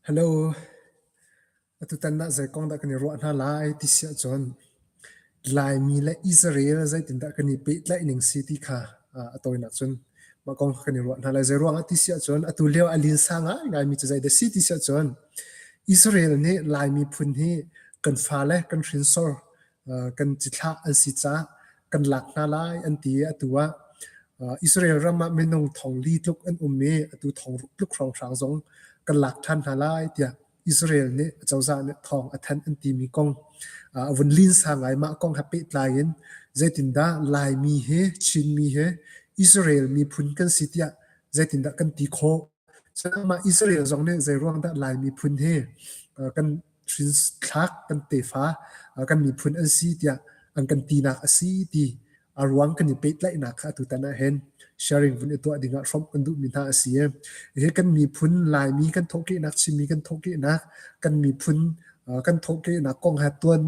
Hello, atutan ah zei kong dah kan i ruah hna lai ti si ahcun Laimi le Israel zeitindah kan i pehtlaih ning si ti kha a tawinak cun mah kong kha kan i ruah hna lai. Zei ruangah ti si ahcun atu lio a linsa ngaingaimi cu zeidah si ti si ahcun Israel nih Lai miphun hi kan fale kan hrinsor kan cithlah an si caah kan lak hna lai an ti i atu ah Israel ram ah minung thong li tluk an um i atu thong ruk tluk hrawnghrang zong kan lak ṭhan hna lai tiah Israel nih acozah nih thawng a thanh an timi kong a vun linsa ngai. Mah kong he pehtlai in zeitindah Laimi he Chinmi he Israel miphun kan si tiah zeitindah kan ti khawh? Mah Israel zong nih zeiruang dah Lai miphun hi kan hrinthlak kan tefa kan miphun an si tiah an kan tinak a si ti a ruang kan i pehtlaihnak kha atutan ah hin sharing vun i tuah dingah hrawmh kan duhmi hna a si. Hi kan miphun Laimi kan thawhkehnak Chinmi kan thawhkehnak kan miphun kan thawhkehnak kong he tuan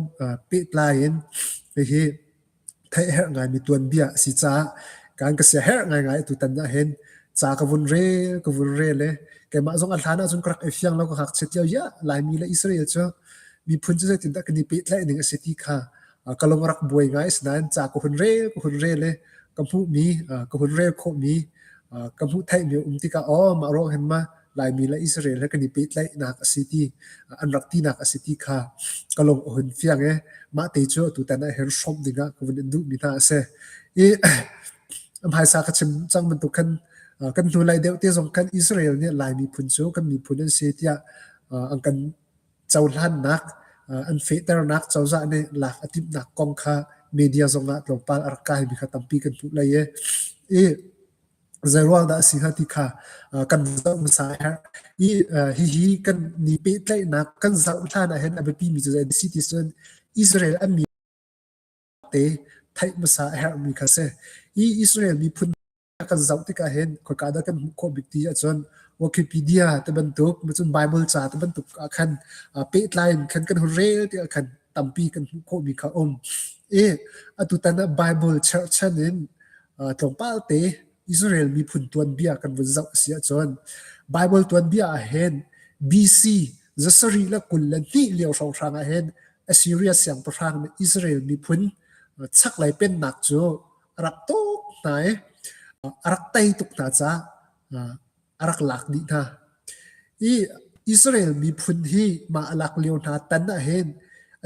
pehtlai in hihi theih herh ngaimi tuanbia a si caah kan ka sia herh ngaingai tutan ah hin ca ka vun rel ka vun rel i keimah zong a hlan ahcun ka rak i fiang lo ka ngakchiat lio ya Laimi le Israel cu miphun cu zeitindah kan i pehtlaih ning a si ti kha ka lung a rak buai ngai asinain ca ka hun rel ka hun rel i ka hmuhmi ka hun rel khawhmi ka hmuh theihmi a um tikah aw mah ruang hin ma Laimi le Israel he kan i pehtlaihnak a si ti an rak tinak a si ti kha ka lung a hun fiang i mah te cu atutan ah hin hrawmh dingah ka vun in duhmi hna a si. I hmaisa ka chim cang bantuk khan kan hnulei deuh te zong khan Israel nih Lai miphun cu kan miphun an si tiah an kan cohlannak an fehternak cozah nih lak a timhnak kong kha media zongah tlawmpal a rak kaimi kha tampi kan hmuh lei i i Zeiruang dah a si hnga ti kha kan zoh hmasa a herh. I hihi kan ni pehtlaihnak kan zoh hlan ah hin a biapimi cu zei a si ti cun Israel an mi te theih hmasa a herhmi kha a si. I Israel miphun kan zoh tikah hin khoika dah kan hmuh khawh bik ti ahcun Wikipedia te bantuk, cun Bible ca te bantuk ah khan pehtlai in khan kan hun rel tikah khan tampi kan hmuh khawhmi kha a um. I atutan ah Bible cherhchan in tlawmpal te Israel miphun tuanbia kan vun zoh a si ahcun Bible tuanbia ah hin BC zasarih le 22 lio hrawnghrang ah hin Assyria siangpahrang nih Israel miphun chaklei pennak cu a rak tuk hna i a rak tei tuk hna caah a rak lak dih hna. I Israel miphun hi mah a lak lio hna tan ah hin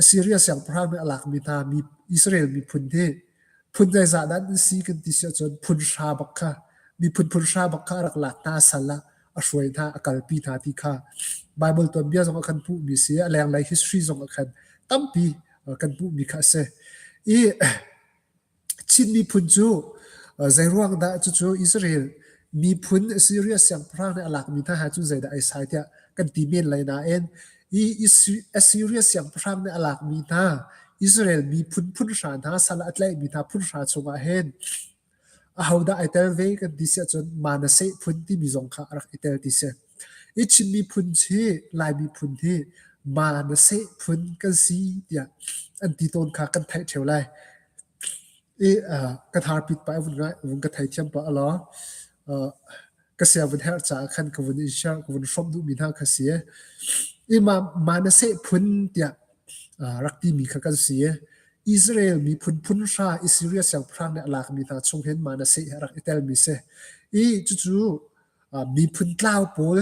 Assyria siangpahrang nih a lakmi hna mi Israel miphun hi phun zeizah dah an si kan ti si ahcun phun hra bak kha miphun phun hra bak kha a rak lak hna sal ah a hruai hna a kalpi hna ti kha Bible tuanbia zong ah khan hmuhmi si a lenglei history zong ah khan tampi kan hmuhmi kha a si. I Chin miphun cu zeiruang dah cucu Israel miphun Assyria siangpahrang nih a lakmi hna he cun zeidah ai sai tiah kan ti men lai nain hi Assyria siangpahrang nih a lakmi hna Israel miphun phun hra hna sal a tlaihmi hna phun hra chungah hin ahodah ai tel ve kan ti si ahcun Manasseh phun timi zong kha a rak i tel ti si. I Chin miphun hi Lai miphun hi Manasseh phun kan si tiah an ti tawn kha kan theih ṭheo lai. I ka tharpit pah i vun ngai vun ka theithiam pah alaw ka sia vun herh caah khan ka vun i share ka vun hrawmh duhmi hna kha si. I Manasseh phun tiah rak timi kha kan si. Israel miphun phun hra Assyria siangpahrang nih a lakmi hna chung hin Manasseh hi a rak i telmi si. I cucu miphun tlau pawl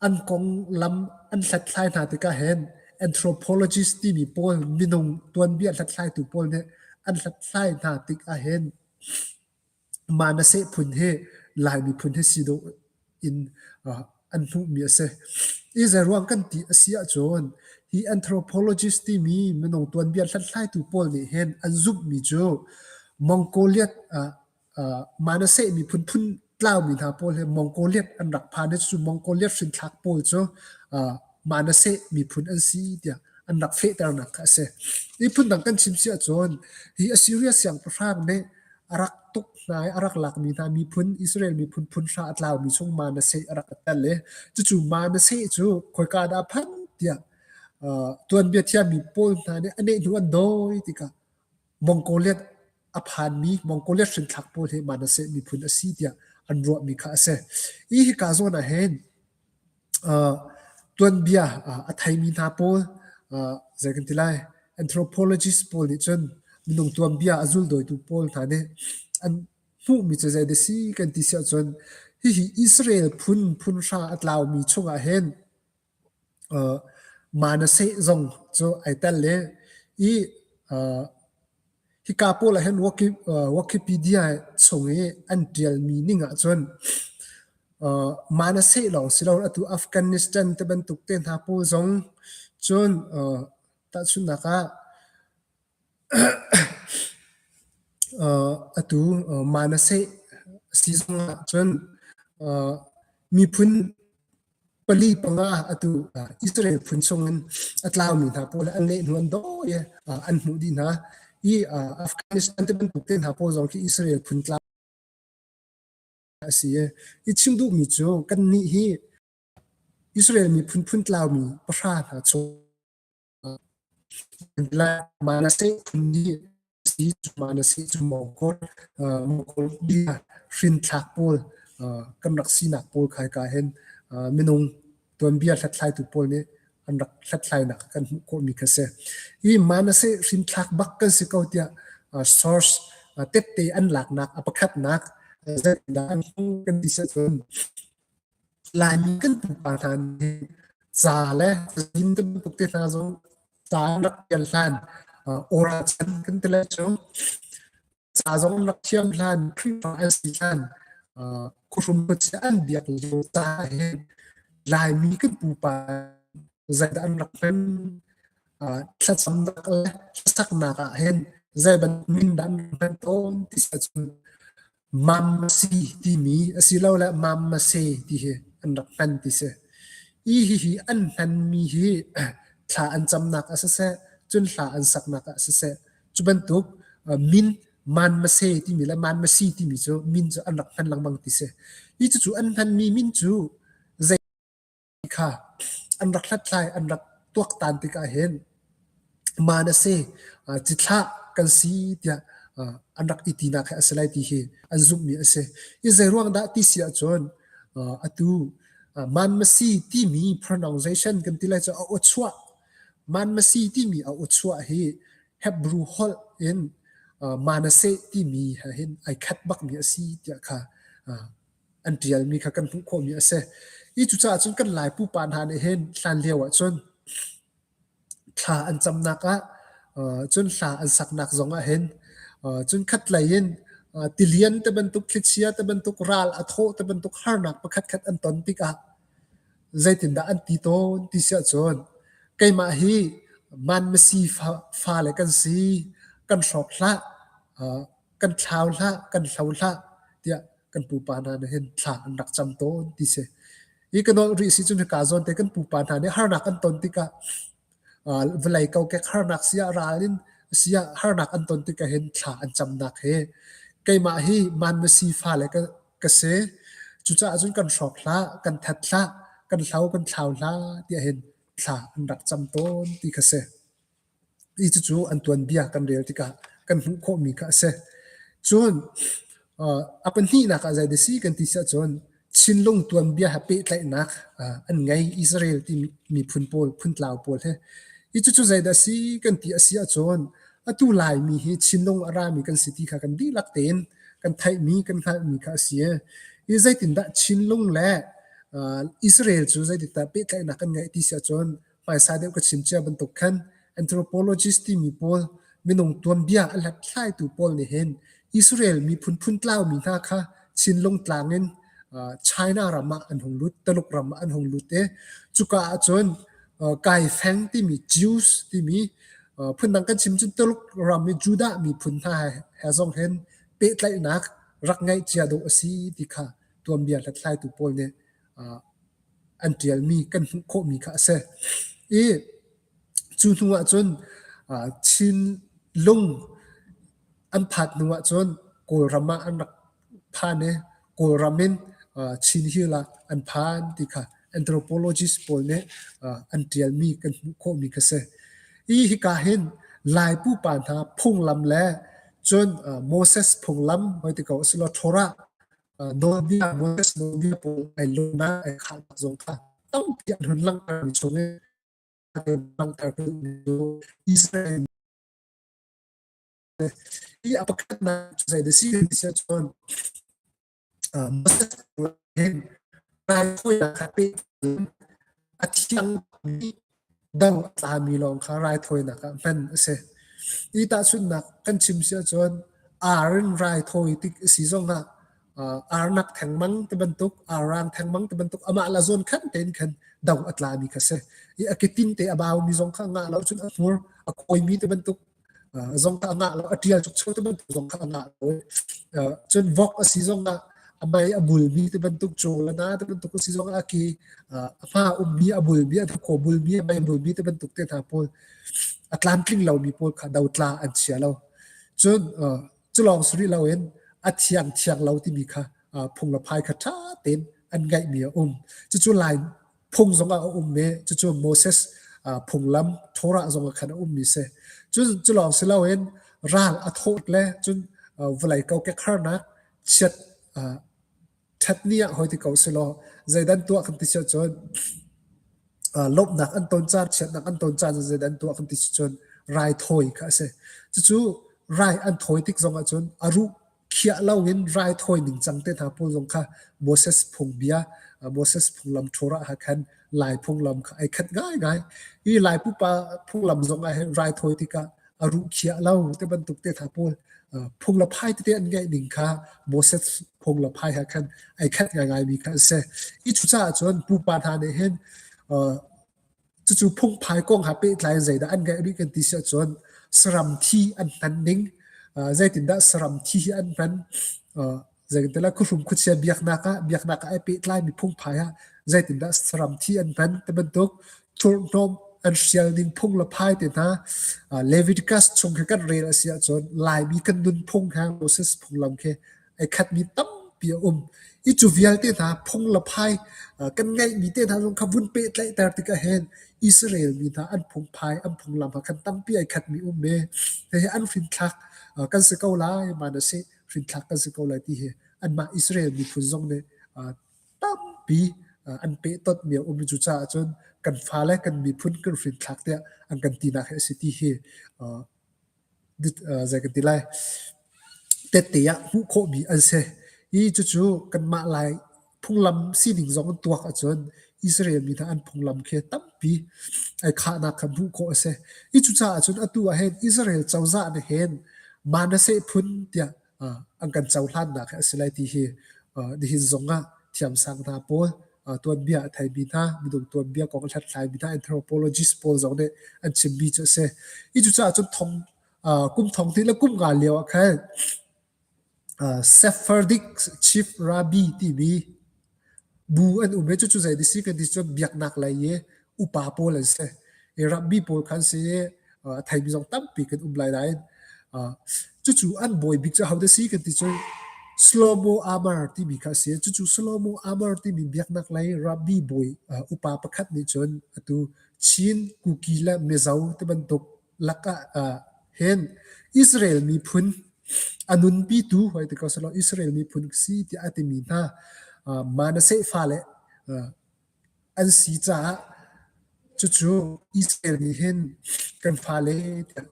an konglam an hlathlai hna tikah hin anthropologist timi pawl minung tuanbia hlathlaitu pawl nih an hlathlai hna tik ahhin Manasseh phun hi Lai miphun hi si dawh in an hmuhmi a si. I zeiruang kan ti a si ahcun hi anthropologist timi minung tuanbia hlathlaitu pawl nih hin an zumhmi cu Mongolia Manasseh miphun phun tlaumi hna pawl hi Mongolia an rak phan i cu Mongolia hrinthlak pawl cu Manasseh miphun an si tiah an rak fehternak kha a si. Hi phundang kan chim si ahcun hi Assyria siangpahrang nih a rak tuk hna i a rak lakmi hna miphun Israel miphun phun hra a tlaumi chung Manasseh a rak tel i cucu Manasseh cu khoika dah a phanh tiah tuanbia thiammi pawl hna nih a neh hnu an dawi tikah Mongolia a phanmi Mongolia hrinthlak pawl hi Manasseh miphun a si tiah an ruahmi kha a si. Hi hika zawn ah hin. Tuanbia a theimi hna pawl zei kan ti lai anthropologist pawl nih cun minung tuanbia a zuldawitu pawl hna nih an hmuhmi cu zei dah si kan ti si ahcun hihi Israel phun phun hra a tlaumi chungah hin Manasseh zong cu ai tel i hika pawl ah hin Wikipedia chung i an ṭialmi ning ahcun Manasseh lawng si loin atu Afghanistan te bantuk te hna pawl zong cun tahchunhnak ah Atu Manasseh si zongah cun miphun pali panga atu Israel phun chungin a tlaumi hna pawl an leh hnu an dawi i an hmuh dih hna i Afghanistan te bantuk te hna pawl zong khi Israel phun tlau a si i i chim duhmi cu kannih hi Israel miphun phun tlaumi pahra hna chung Manasseh phun nih Manasseh cu Mongol bia hrinthlak pawl kan rak sinak pawl kha hika hin minung tuanbia hlathlaitu pawl nih an rak hlathlainak kan hmuh khawhmi kha si. Hi Manasseh hrinthlak bak kan si ko tiah source tette an laknak a pakhatnak zeitindah an hmuh kan ti si ahcun Laimi kan pupa hna nih ca le cazin te bantuk te hna zong ca an rak ṭial hlan oral chan kan ti lai cu. Ca zong an rak thiam hlan, Khrihfa an si hlan, khuahrum khuachia an biak lio ca hin Laimi kan pupa zeidah an rak hman, thlacamnak le hlasaknak ah hin zei bantuk min dah an rak hman tawn ti si ahcun Mammasi timi asilole mammase ti hi an rak hman ti si. I hihi an hmanmi hi thla an camnak ah siseh, cun hla an saknak ah siseh, cu bantuk min manmase timi le manmasi timi cu min cu an rak hman lengmang ti si. Hi cucu an hmanmi min cu zei kha an rak hlathlai, an rak tuaktan tikah hin Manasseh cithlah kan si tiah an rak i tinak hi a si lai ti hi an zumhmi a si. I zeiruang dah ti si ahcun atu Manmasi timi pronunciation kan ti lai cu a aw chuah Manmasi timi a aw chuah hi Hebrew holh in Manasseh timi he hin ai khat bakmi a si tiah kha an ṭialmi kha kan hmuh khawhmi a si. Hi cucaah cun kan Lai pupa hna nih hin hlan lio ah cun thla an camnak ah cun hla an saknak zong ah hin cun khatlei in tilian te bantuk thlichia te bantuk ral a thawh te bantuk harnak pakhatkhat an ton tikah zeitindah an ti tawn ti si ahcun keimah hi manmasi fale kan si kan hrawk hlah kan thlau hlah kan hlo hlah tiah kan pupa hna nih hin thla an rak cam tawn ti si. Hi ka nawl rih si cun hika zawn te kan pupa hna nih harnak an ton tikah vawlei kokek harnak siah ral in siah harnak an ton tikah hin thla an camnak he keimah hi manmasi fale ka, ka si. Cucaah cun kan hrawk hlah, kan that hlah, kan hlo, kan thlau hlah tiah hin thla an rak cam tawn ti kha si. Hi cucu an tuanbia kan rel tikah kan hmuh khawhmi kha a si. Cun a pahnihnak ah zei dah si kan ti si ahcun Chinlung tuanbia he pehtlaihnak an ngei Israel ti miphun pawl phuntlau pawl he. Hi cucu zeidah si kan ti a si ahcun atu Laimi hi Chinlung a rami kan si ti kha kan dihlak tein kan theihmi kan hngalhmi kha a si. Hi zeitindah Chinlung le Israel cu zeitindah pehtlaihnak kan ngeih ti si ahcun hmaisa deuh ka chim cia bantuk khan anthropologist timi pawl minung tuanbia a hlathlaitu pawl nih hin Israel miphun phun tlaumi hna kha Chinlung tlang in China ram ah an hung lut, Taluk ram ah an hung lut i cuka ahcun Kaifeng timi Jews timi phundang kan chim cun Taluk ram i Judah miphun hna he zong hin pehtlaihnak rak ngeih cia dawh a si ti kha tuanbia hlathlaitu pawl nih an ṭialmi kan hmuh khawhmi kha a si. I cu hnu ahcun Chinlung an phat hnu ahcun Kawlram ah an rak phan i Kawlram in Chin Hill ah an phan ti kha anthropologist pawl nih an ṭialmi kan hmuh khawhmi kha si. Hi hika hin Lai pupa hna phunglam le cun Moses phunglam hoi ti ko asiloah Torah nawlbia Moses nawlbia pawl ai lawmnak ai khahnak zong kha. Tampi an hun langhtermi chung in langhter ka duhmi cu Israel hi a pakhatnak cu zei dah si ti si ahcun Moses hin raithawinak kha pehtlai in a thiangmi do a tlami lawng kha raithawinak ah hman a si. Hi tahchunhnak kan chim si ahcun ar in raithawi tik a si zongah arnak thengmang ti bantuk, arrang thengmang ti bantuk amah la zawn khan tein khan do a tlami kha si. I a ketin te a baumi zong kha ngah lo cun a hmur a kawimi ti bantuk zong kha a ngah lo, a ṭial cukcho ti bantuk zong kha a ngah lo. Cun vok a si zong ah a mei a bulmi ti bantuk, caw le na ti bantuk a si zong ah a ki a hma ummi a bulmi, a hnakhaw bulmi, a mei bulmi ti bantuk te hna pawl a tlamtling lomi pawl kha dotla an chia lo. Cun cu lawng si rih loin a thiang thiang lo timi kha phung le phai kha ṭha tein an ngeihmi a um. Cucu Lai phung zongah a um i cucu Moses phunglam Torah zongah khan a ummi si. Cun cu lawng si loin ral a thawh le cun vawlei kokek harnak chiat ṭhat ni ah hoi ti ko selaw zeidan tuah kan ti si ahcun lawmhnak an ton caan chiatnak an ton caan zeidan tuah kan ti si cun raithawi kha a si. Cucu rai an thawi tik zongah cun a ruh khiah loin raithawi ningcang te hna pawl zong kha Moses phungbia, Moses phunglam Torah ah khan Lai phunglam kha ai khat ngaingai. Hi Lai pupa phunglam zong ah hin raithawi tikah a ruh khiah lo te bantuk te hna pawl phung le phai tete an ngeih ning kha Moses phung le phai ha khan ai khat ngaingai mi kha a si. I cucaah cun pupa hna nih hin Cucu phungphai kong ha pehtlai in zeidah an ngeih rih kan ti si ahcun saram thi an hman ning, zeitindah saram thi hi an hman, zeitindah khuahrum khuachia biaknak ah biaknak ah ai pehtlaimi phungphai ah zeitindah saram thi an hman ti bantuk thurhnawm an hrial ning phung le phai te hna Leviticus chung khi kan rel a si ahcun Laimi kan nunphung he Moses phunglam khi ai khatmi tampi a um. Hi cu vialte hna phung le phai kan ngeihmi te hna zong kha vun pehtlaihter tikah hin Israel mi hna an phungphai, an phunglam ah khan tampi ai khatmi um i hihi an hrinthlak kan si ko lai, Manasseh hrinthlak kan si ko lai ti hi anmah Israel miphun zong nih tampi an pehtonhmi a um i cucaah cun kan fale kan miphun kan hrinthlak tiah an kan tinak hi a si ti hi zei kan ti lai tette ah hmuh khawhmi an si. Hi cucu kanmah Lai phunglam sining zong an tuak ahcun Israel mi hna an phunglam khi tampi ai khahnak kha hmuh khawh a si. Hi cucaah cun atu ah hin Israel cozah nih hin Manasseh phun tiah an kan cohlannak hi a si lai ti hi nihin zong ah thiamsang hna pawl tuanbia a theimi hna, minung tuanbia kong a hlathlaimi hna anthropologist pawl zong nih an chimmi cu a si. Hi cucaah cun thong kum thong hnih le kum nga lio ah khan Sephardic Chief Rabbi timi bu an um i cucu zei si kan ti cun biaknak lei i upa pawl an si. I rabbi pawl kha an si i a theimi zong tampi kan um lai nain cucu an bawi bik cu ahodah si kan ti cun Shlomo Amar timi kha a si. Cucu Shlomo Amar timi biaknak lei rabbi bawi upa pakhat nih cun atu Chin, Kuki le Mizo ti bantuk lakah hin Israel miphun a nunpitu hoi ti ko selaw Israel miphun si tiah a timi hna Manasseh fale an si caah cucu Israel nih hin kan fale tiah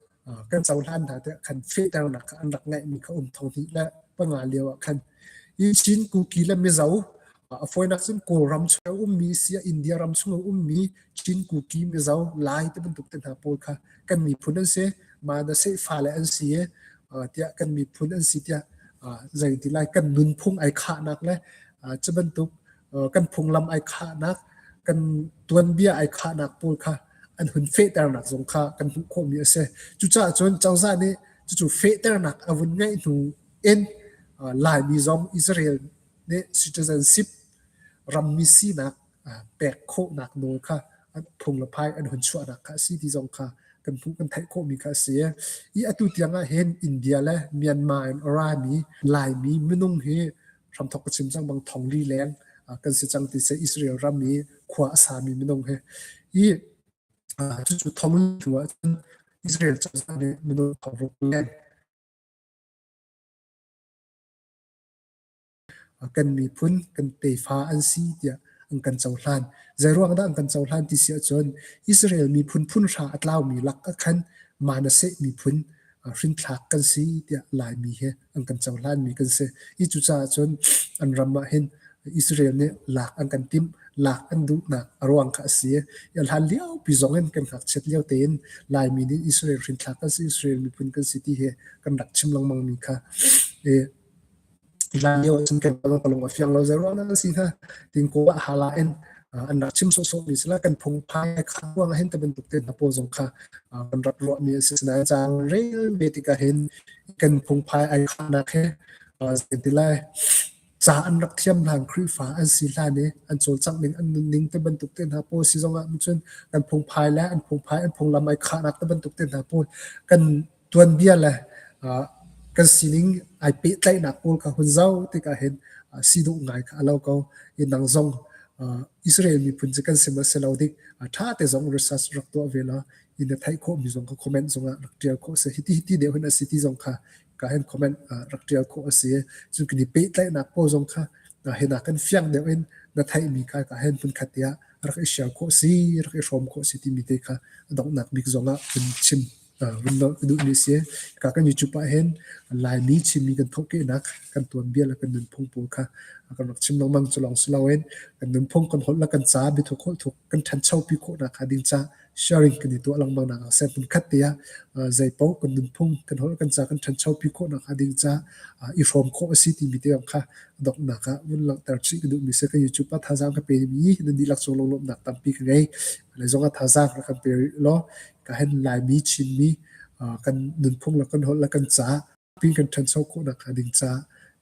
kan cohlan hna tiah khan fehternak kha an rak ngeihmi kha um thong hnih le panga lio ah khan hi Chin Kuki le Mizo a fawinak cun Kawlram chung a ummi siah India ram chung a ummi Chin Kuki Mizo Lai ti bantuk te hna pawl kha kan miphun an si Manasseh fale an si i tiah kan miphun an si tiah zeiti lai kan nunphung ai khahnak le cu bantuk kan phunglam ai khahnak kan tuanbia ai khahnak pawl kha an hun fehternak zong kha kan hmuh khawhmi a si. Cucaah cun cozah nih cucu fehternak a vun ngeih hnu in Laimi zong Israel nih citizenship rammi sinak pek khawhnak nawl kha phung le phai an hun chuahnak kha a si ti zong kha kan hmuh kan theih khawhmi kha a si. I atu tiang ah hin India le Myanmar in a rami Laimi minung hi hramthok ka chim cang bang thongli leng kan si cang ti se Israel ram i khua a sami minung hi i cucu thongli hnu ah cun Israel cozah nih minung thongruk leng kan miphun kan tefa an si tiah. an kan cohlan. Zeiruang dah an kan cohlan ti si ahcun Israel miphun phun hra a tlaumi lak ah khan Manasseh miphun hrinthlak kan si tiah Laimi he an kan cohlanmi kan si. I cucaah cun an ram ah hin Israel nih lak an kan timh, lak an duhnak a ruang kha a si. I hlan liopi zong in kan ngakchiat lio tein Laimi nih Israel hrinthlak kan si, Israel miphun kan si ti hi kan rak chim lengmangmi kha. I hlan lio ahcun kan ka lung a fiang lo zei ruang dah an si hnga tin kaw ah hala in an rak chim sawhsawhmi si la kan phungphai kha ruang ah hin te bantuk te hna pawl zong kha kan rak ruahmi a si. Nain caang rel ve tikah hin kan phungphai ai khahnak he zei lai ca an rak thiam hlan Khrihfa an si hlan i an cawlcangh ning an nunning te bantuk te hna pawl si zongah cun kan phungphai le an phungphai an phunglam ai khahnak te bantuk te hna pawl kan tuanbia le kan sining ai pehtlaihnak pawl kha hun zoh tikah hin si dawh ngai kha a lo ko. I nang zong Israel miphun cu kan si maw si lo dik ṭha te zong research rak tuah ve law i na theih khawhmi zong kha comment zongah rak ṭial khawh a si. Hiti hiti deuh hin a si ti zong kha ka hin comment rak ṭial khawh a si. Cun kan i pehtlaihnak pawl zong kha hina kan fiang deuh in na theihmi kha ka hin hmunkhat te ah rak i share khawh si, rak i hrawm khawh si timi te kha a donghnak bik zongah hun chim vun nolh ka duhmi a si. Ka kan YouTube ah hin Laimi Chinmi kan thawhkehnak kan tuanbia le kan nunphung pawl kha kan rak chim lengmang. Cu lawng si loin kan nunphung kan holh le kan ca biathuk holh thuk kan ṭhanchopi khawhnak hnga ding ca sharing kan i tuah lengmang nak ah seh hmunkhat te ah zei paoh kan nunphung kan holh kan ca kan ṭhanchopi khawhnak hnga ding ca i hrawm khawh a si timi te kha donghnak ah vun langhter chih ka duhmi si. Ka YouTube ah thazaang ka pemi nan dihlak cung lunglawmhnak tampi ka ngei. Le zong ah thazaang rak kan pe rih law ka hen Laimi Chinmi kan nunphung le kan holh le kan ca pin kan ṭhancho khawhnak hnga ding ca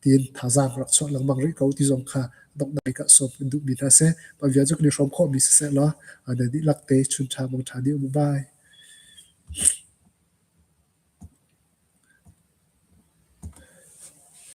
tiin thazaang rak chuah lengmang rih ko ti zong kha donghnak bik ah sawm kan duhmi hna si. Mah vial cu kan i hrawm khawhmi siseh law nan dihlak te chun ṭha mang ṭha dih u. Bye.